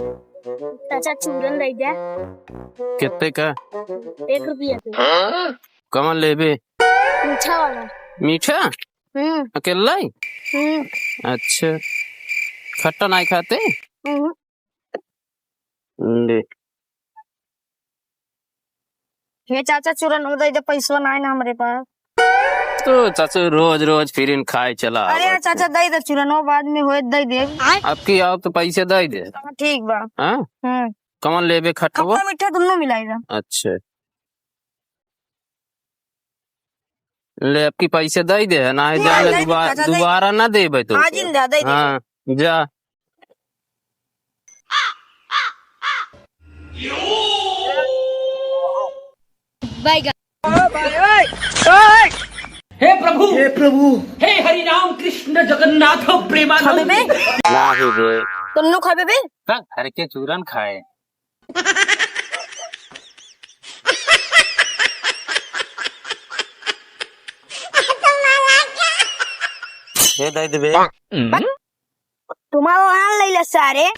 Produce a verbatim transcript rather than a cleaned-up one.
चाचा, चूरन दे दे। कितने का? एक रुपया के। कमन लेबे? मीठा वाला। मीठा? हम्म। अकेला ही? हम्म। अच्छा, खट्टा नहीं खाते? हम्म। ले। हे चाचा, चूरन हो दे दे, पैसवा ना है ना हमरे पास। तो चाचा, रोज रोज फिरिन खाए चला अरे आवत चाचा, है। दे दे चूरन, वो बाद में होए दे दे। अब की आओ तो पैसे दे दे। हाँ, ठीक बा। हाँ? हम्म। कमन लेबे, खट्टा वो? खट्टा मीठा दोनों मिलाएगा। अच्छा। ले, अब की पैसे दे दे, ना है ले, जान ले, ले, दुबा-, ले, ले। दोबारा ना देबे तो। हाँ, जिंदा, दे दे। हाँ, जा। हे प्रभु, हे प्रभु। हे हरि राम कृष्ण जगन्नाथ प्रेमानंद। खाबे बे? ना ही बे। तुन्नू खाबे बे? हाँ, घर के चूरन खाए। हे दे देबे। तुम्हारा वहाँ ले ले सारे।